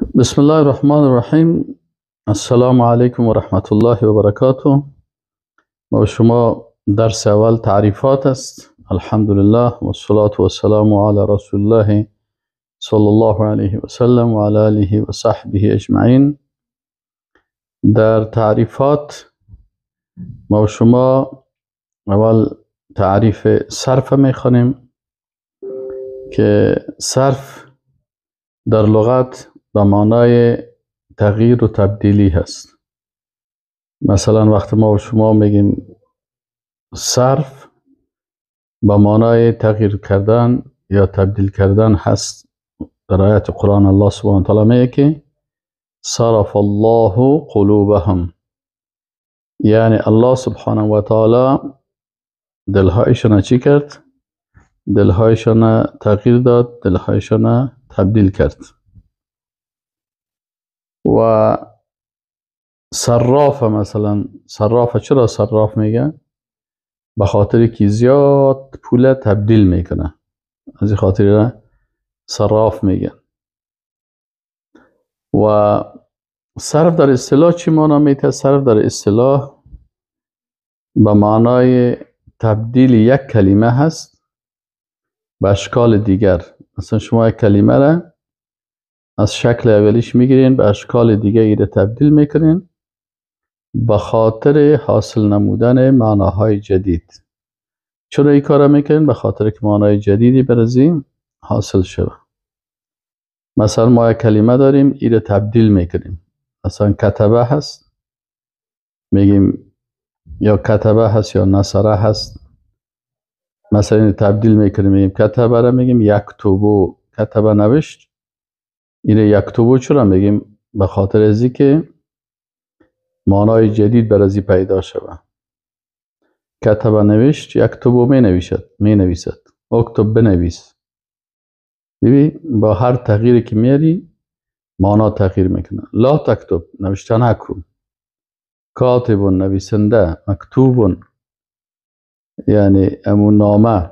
بسم الله الرحمن الرحیم. السلام علیکم و رحمت الله و برکاته. ما شما درس اول تعریفات است. الحمدلله و الصلاة و السلام علی رسول الله صلی الله علیه و سلم و علی آله و صحبه اجمعین. در تعریفات ما شما اول تعریف صرف میخوانیم که صرف در لغت به معنای تغییر و تبدیلی هست. مثلا وقتی ما و شما میگیم صرف به معنای تغییر کردن یا تبدیل کردن هست. در آیت قرآن الله سبحانه و تعالی میگه که صرف الله قلوبهم، یعنی الله سبحانه و تعالی دلهایشان چی کرد؟ دلهایشان تغییر داد، دلهایشان تبدیل کرد. و صراف، مثلا صراف چرا صراف میگه؟ به خاطر که زیاد پول تبدیل میکنه، از این خاطر صراف میگن. و صرف در اصطلاح چی معنا میده؟ صرف در اصطلاح به معنای تبدیل یک کلمه هست به اشکال دیگر. مثلا شما یک کلمه را از شکل اولیش میگیرین به اشکال دیگه ایره تبدیل میکنین به خاطر حاصل نمودن معناهای جدید. چرا این کار میکنین؟ به خاطر که معنای جدیدی برازیم حاصل شود. مثلا ما یک کلمه داریم ایره تبدیل میکنیم. مثلا کتبه هست، میگیم یا کتبه هست یا نصره هست. مثلا این تبدیل میکنیم، میگیم کتبه را میگیم یکتبو. کتبه نوشت، اینه یکتبو چرا میگیم؟ به خاطر ازی که معنای جدید بر ازی پیدا شود. کتبه نوشت، یکتبو می نویسد، می نویسد. اکتب بنویس. ببین با هر تغییری که میاری معنا تغییر میکنه. لا تکتب نوشته نکن، کاتب نویسنده، مکتوب یعنی امون نامه.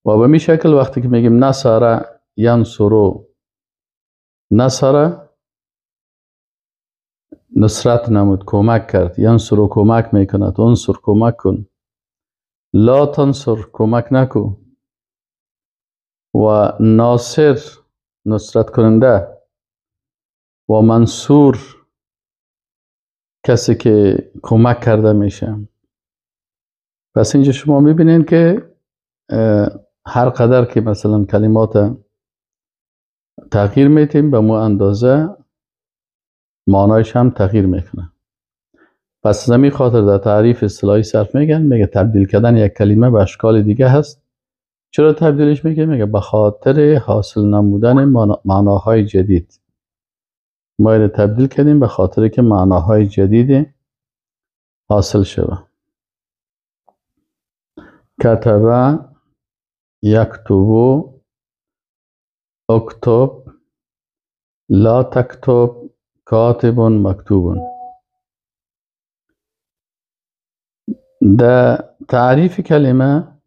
و به می شکل وقتی که میگیم نصر ینصرو، نصر نصرت نمود، کمک کرد، ینصرو کمک میکند، انصر کمک کن، لا تنصر کمک نکن. و ناصر نصرت کننده، و منصور کسی که کمک کرده میشه. پس اینجا شما میبینین که هر قدر که مثلا کلمات تغییر میتیم به مو اندازه معنایش هم تغییر میکنه. پس از همین خاطر در تعریف اصطلاحی صرف میگن، میگه تبدیل کردن یک کلمه به اشکال دیگه هست. چرا تبدیلش میگه؟ میگه به خاطر حاصل نمودن معناهای جدید. ما اینو تبدیل کردیم به خاطر که معناهای جدید حاصل شود. کتبه، یکتبو، اکتب، لا تکتب، کاتب، مکتوب. در تعریف کلمه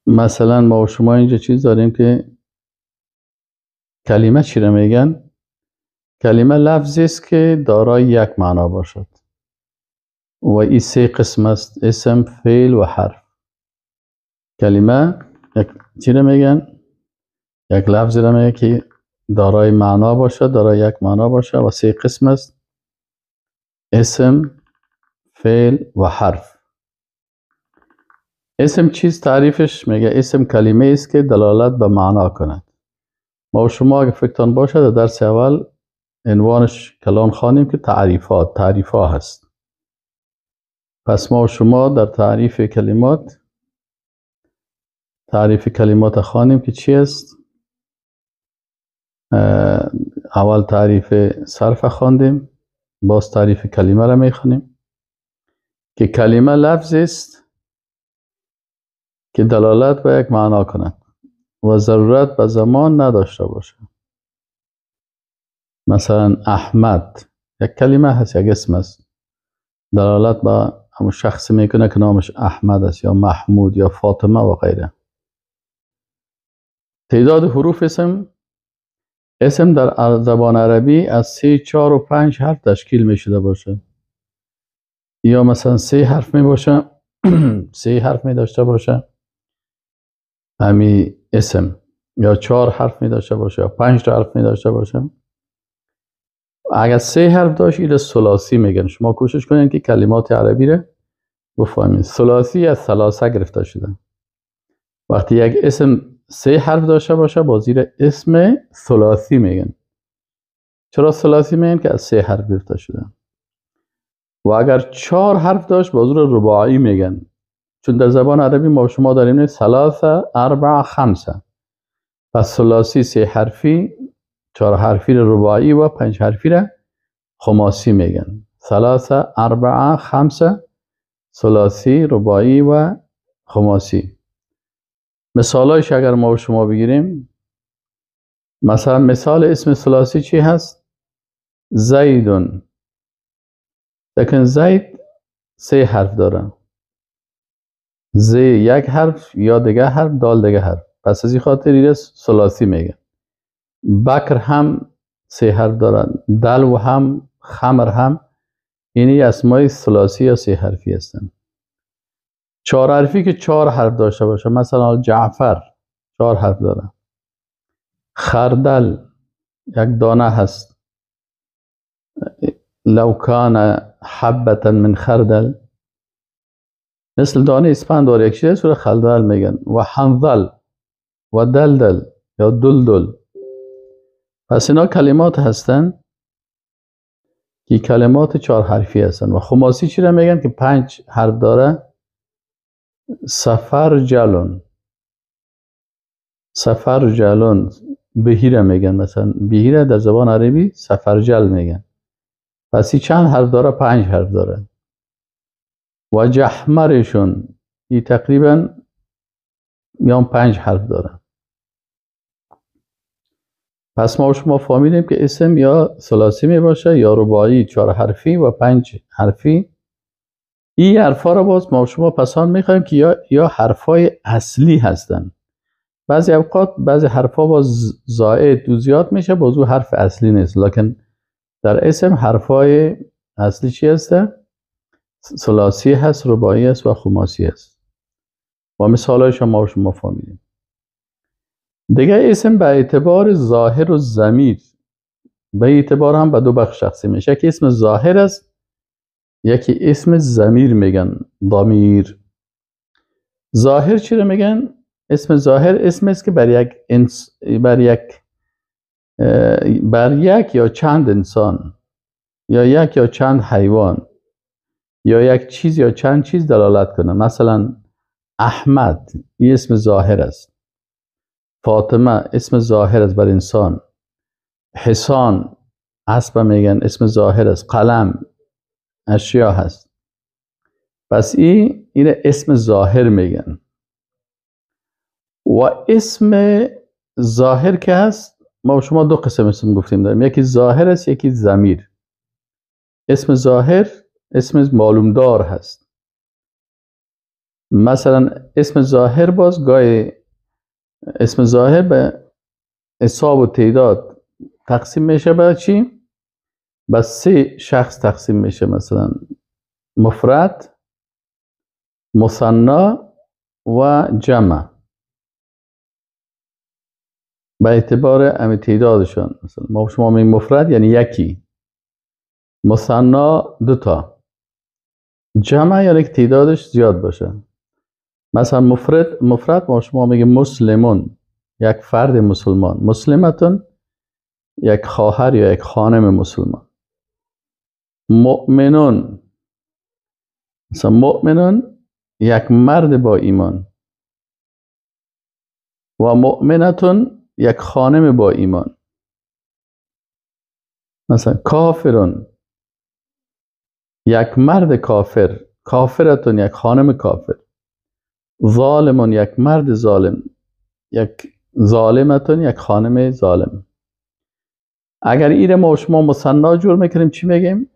مثلا ما و شما اینجا چیز داریم که کلمه چی را میگن؟ کلمه لفظی است که دارای یک معنا باشد و این سه قسم است: اسم، فعل و حرف. کلمه یک چی را میگن؟ یک لفظی را میگن که دارای معنا باشد، دارای یک معنا باشد و سه قسم است: اسم، فعل و حرف. اسم چیز تعریفش؟ میگه اسم کلمه است که دلالت به معنا کند. ما و شما اگه فکرتان باشه در درس اول عنوانش کلان خوانیم که تعریفات، تعریفا هست. پس ما و شما در تعریف کلمات، تعریف کلمات خوانیم که چی است؟ اول تعریف صرف خواندیم، باز تعریف کلمه را میخوانیم که کلمه لفظ است که دلالت به یک معنا کند و ضرورت به زمان نداشته باشه. مثلا احمد یک کلمه هست، یک اسم است، دلالت به همون شخص میکنه که نامش احمد است یا محمود یا فاطمه و غیره. تعداد حروف اسم، اسم در زبان عربی از 3، 4 و 5 حرف تشکیل می شده باشه، یا مثلا 3 حرف می باشه، 3 حرف می داشته باشه همی اسم، یا 4 حرف می داشته باشه، یا 5 حرف می داشته باشه. اگر 3 حرف داشت ایره ثلاثی میگن. شما کوشش کنین که کلمات عربی رو بفهمین. ثلاثی از ثلاثه گرفته شده. وقتی یک اسم 3 حرف داشته باشه باز ایره اسم ثلاثی میگن. چرا ثلاثی میگن؟ که از 3 حرف گرفته شده. و اگر 4 حرف داشت باز رو رباعی میگن، چون در زبان عربی ما شما داریم 3، 4، 5. پس ثلاثی 3 حرفی، 4 حرفی رو رباعی و 5 حرفی رو خماسی میگن. 3، 4، 5، ثلاثی، رباعی و خماسی. مثالایش اگر ما شما بگیریم، مثلا مثال اسم ثلاثی چی هست؟ زیدون. لیکن زید 3 حرف داره، ز 1 حرف، یا دیگه حرف، دال دیگه حرف، پس از این خاطر ایره ثلاثی میگن. بکر هم 3 حرف دارن، دلو هم، خمر هم، اینی اسمای ثلاثی یا 3 حرفی هستن. 4 حرفی که 4 حرف داشته باشه، مثلا جعفر 4 حرف داره، خردل 1 دانه هست، لو کان حبة من خردل، مثل دانه اسپند داره یک چیز رو خردل میگن، و حنظل و دلدل یا دلدل. پس اینا کلمات هستن که کلمات 4 حرفی هستن. و خماسی چی رو میگن؟ که 5 حرف داره، سفر جلون. سفر جلون بهیره میگن، مثلا بهیره در زبان عربی سفرجل میگن. پس چند حرف داره؟ 5 حرف داره. و جحمرشون این تقریبا یا 5 حرف داره. پس ما شما فهمیدیم که اسم یا ثلاثی می باشه یا رباعی 4 حرفی و 5 حرفی. این حرفا رو باز ما شما پسان میخوایم که یا حرفای اصلی هستن. بعضی اوقات بعضی حرفا باز زائد و زیاد میشه، باز او حرف اصلی نیست، لکن در اسم حرفای اصلی چی هسته؟ ثلاثی هست، رباعی هست و خماسی هست. و مثالای شما شما فهمیدیم. دیگه اسم به اعتبار ظاهر و ضمیر، به اعتبار هم به 2 بخش تقسیم میشه. یکی اسم ظاهر است، یکی اسم ضمیر میگن، ضمیر. ظاهر چی رو میگن؟ اسم ظاهر اسم است که بر یک یا چند انسان یا یک یا چند حیوان یا یک چیز یا چند چیز دلالت کنه. مثلا احمد این اسم ظاهر است، فاطمه اسم ظاهر است بر انسان، حصان اسب میگن اسم ظاهر است، قلم اشیا هست. پس این اسم ظاهر میگن. و اسم ظاهر که هست، ما شما 2 قسم اسم گفتیم داریم، یکی ظاهر است، یکی ضمیر. اسم ظاهر اسم معلومدار هست. مثلا اسم ظاهر باز گاهی اسم ظاهر به حساب و تعداد تقسیم میشه به چی؟ به 3 شخص تقسیم میشه، مثلا مفرد، مثنا و جمع به اعتبار امی تعدادشان. مثلا ما شما میگیم مفرد یعنی یکی، مثنا 2 تا، جمع یعنی که تعدادش زیاد باشه. مثلا مفرد ما شما میگیم مسلمون، یک فرد مسلمان، مسلمتون یک خواهر یا یک خانم مسلمان، مؤمنون مثلا مؤمنون یک مرد با ایمان، و مؤمنتون یک خانم با ایمان. مثلا کافرون یک مرد کافر، کافرتون یک خانم کافر، ظالمون یک مرد ظالم، یک ظالمتون یک خانم ظالم. اگر ایره ما شما مثنا جور میکنیم چی میگیم؟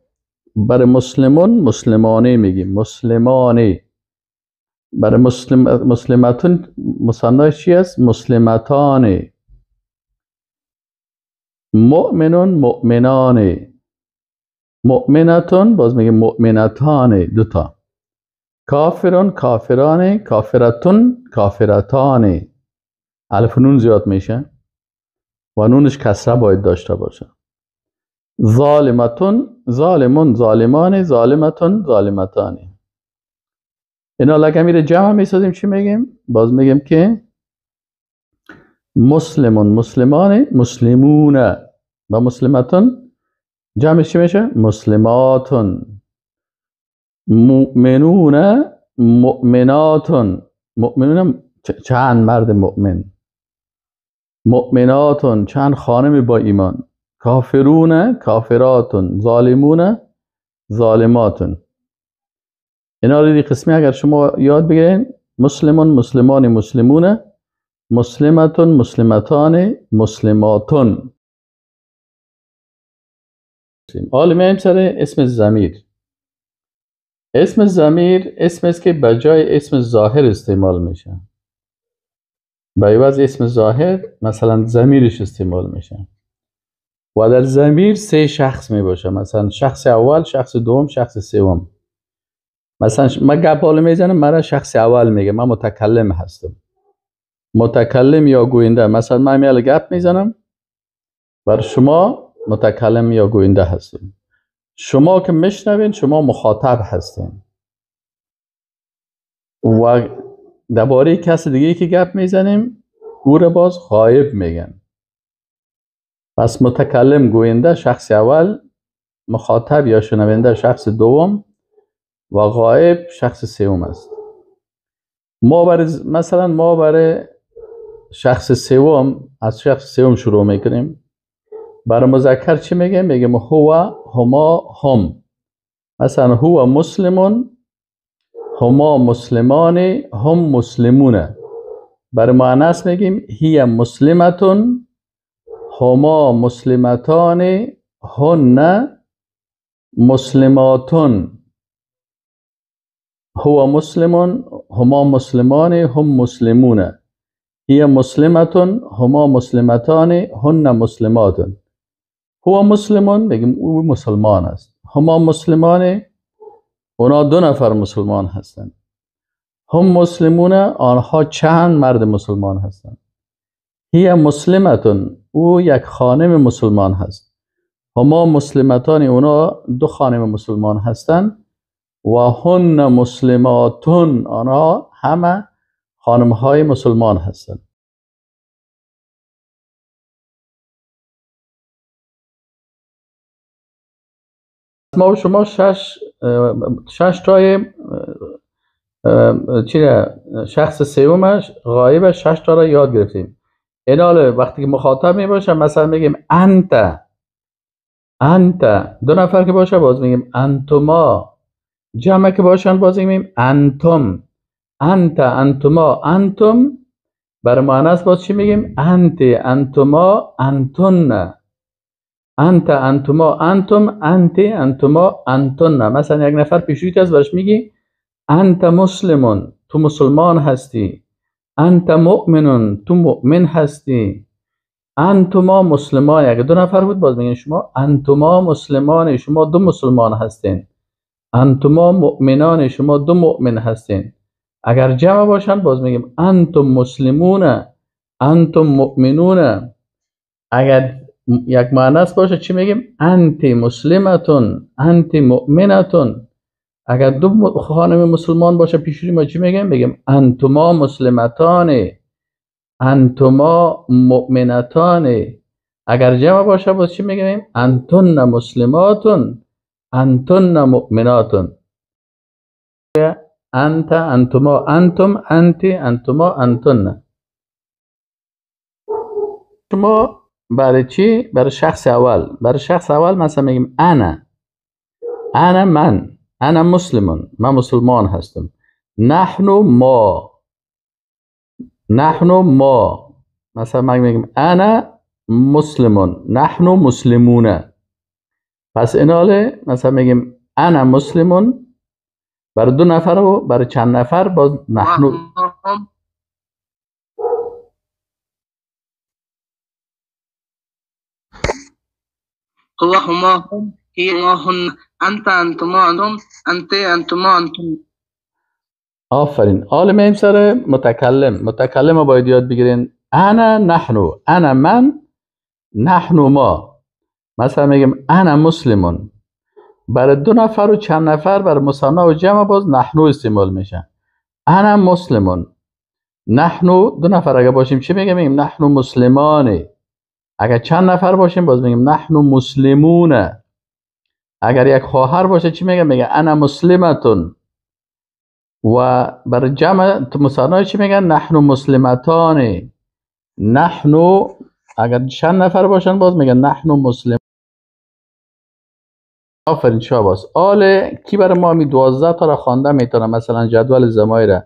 برای مسلمون مسلمانه میگیم، مسلمانه. برای مسلمتون مثناش چی است؟ مسلمتان. مؤمنون مؤمنان. مؤمنتون باز میگه مؤمنتان، دوتا. کافرون کافران، کافرتون کافرتان. الف نون زیاد میشه و نونش کسره باید داشته باشه. ظالمتون ظالمون ظالمان، ظالمتون ظالمتان. اینا لگه میره جمع میسازیم، چی میگیم؟ باز میگیم که مسلمون مسلمان مسلمون و مسلمتون جمعش چی میشه؟ مسلماتون. مؤمنون مؤمناتون. مؤمنون چند مرد مؤمن، مؤمناتون چند خانم با ایمان. کافرون کافراتون، ظالمون ظالماتون. اینا رو قسمی اگر شما یاد بگیرین، مسلمون مسلمان مسلمون، مسلمتون مسلمتان مسلماتون. حالا میایم سر اسم ضمیر. اسم ضمیر اسم است که به جای اسم ظاهر استعمال میشه. به عوض اسم ظاهر مثلا ضمیرش استعمال میشه و در ضمیر سه شخص میباشه، مثلا شخص اول، شخص دوم، شخص سوم. مثلا من گپ حالا میزنم، مرا شخص اول میگه، من متکلم هستم، متکلم یا گوینده. مثلا من میال گپ میزنم، بر شما متکلم یا گوینده هستم. شما که میشنوین شما مخاطب هستین و درباره کس دیگه که گپ میزنیم او را باز غایب میگن. پس متکلم گوینده شخص اول، مخاطب یا شنونده شخص دوم و غایب شخص سوم است. ما برای مثلا ما برای شخص سوم از شخص سوم شروع میکنیم. برای مذکر چی میگیم؟ میگیم هو، هما، هم. مثلا هو مسلمون، هما مسلمان، هم مسلمون. برای مؤنث میگیم هی مسلمتون، هما مسلمتان، هن مسلماتون. هو مسلمون، هما مسلمان، هم مسلمون. هی مسلمتون، هما مسلمتان، هن مسلماتون. هو مسلمون میگیم او مسلمان است. هما مسلمان، اونا دو نفر مسلمان هستند. هم مسلمون، آنها چند مرد مسلمان هستند. هی مسلمتون، او یک خانم مسلمان هست. هما مسلمتان، اونا دو خانم مسلمان هستند. و هن مسلماتون، آنها همه خانم های مسلمان هستند. ما و شما شش تای شخص سومش غایب شش تا را یاد گرفتیم. اینال وقتی که مخاطب می باشه مثلا میگیم انت، انت. دو نفر که باشه باز میگیم انتما. جمع که باشن باز میگیم انتم. انت، انتما، انتم. برای مؤنث باز چی میگیم؟ انت، انتما، انتن. انت، انتما، انتم، انت، انتما، انتن. مثلا یک نفر پیشویت است برش میگی انت مسلمون، تو مسلمان هستی. انت مؤمنون، تو مؤمن هستی. انتما مسلمان. اگه دو نفر بود باز میگن شما انتما مسلمان، شما دو مسلمان هستین. انتما مؤمنان، شما دو مؤمن هستین. اگر جمع باشن باز میگیم انتم مسلمون، انتم مؤمنون. اگر یک مؤنث باشه چی میگیم؟ انت مسلمتون، انت مؤمنتون. اگر دو خانم مسلمان باشه پیشوری ما چی میگیم؟ میگیم انتما مسلمتان، انتما مؤمنتان. اگر جمع باشه باز چی میگیم؟ انتن مسلماتون، انتن مؤمناتون. انت، انتما، انتم، انت، انتما، انتن. شما برای چی؟ برای شخص اول. برای شخص اول مثلا میگیم انا، انا من، انا مسلمون، من مسلمان هستم. نحن ما، نحن ما. مثلا من میگیم انا مسلمون، نحن مسلمون. پس ایناله مثلا میگیم انا مسلمون، برای دو نفر و برای چند نفر باز نحنو. هو هما هم هي ما هن انت انتما انتم انت انتما انتم. آفرین. عالم سر متکلم. متکلم باید یاد بگیرین. انا نحنو، انا من، نحنو ما. مثلا میگم انا مسلمون. برای دو نفر و چند نفر، برای مثنا و جمع باز نحنو استعمال میشه. انا مسلمون، نحنو دو نفر اگه باشیم چی میگم؟ میگیم نحنو مسلمانه. اگر چند نفر باشیم باز میگیم نحنو مسلمونه. اگر یک خواهر باشه چی میگه؟ میگه انا مسلمتون. و برای جمع مثنا چی میگن؟ نحنو مسلمتانه. نحنو اگر چند نفر باشن باز میگن نحنو مسلم. آفرین شاباس. آل کی برای ما می 12 تا را خوانده میتونه؟ مثلا جدول ضمایر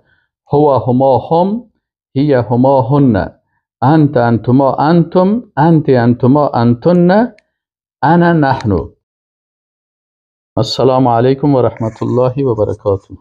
هو هما هم، هی هما هن، انت انتما انتم، انت انتما انتن، انا نحنو. السلام علیکم و رحمت الله و برکاته.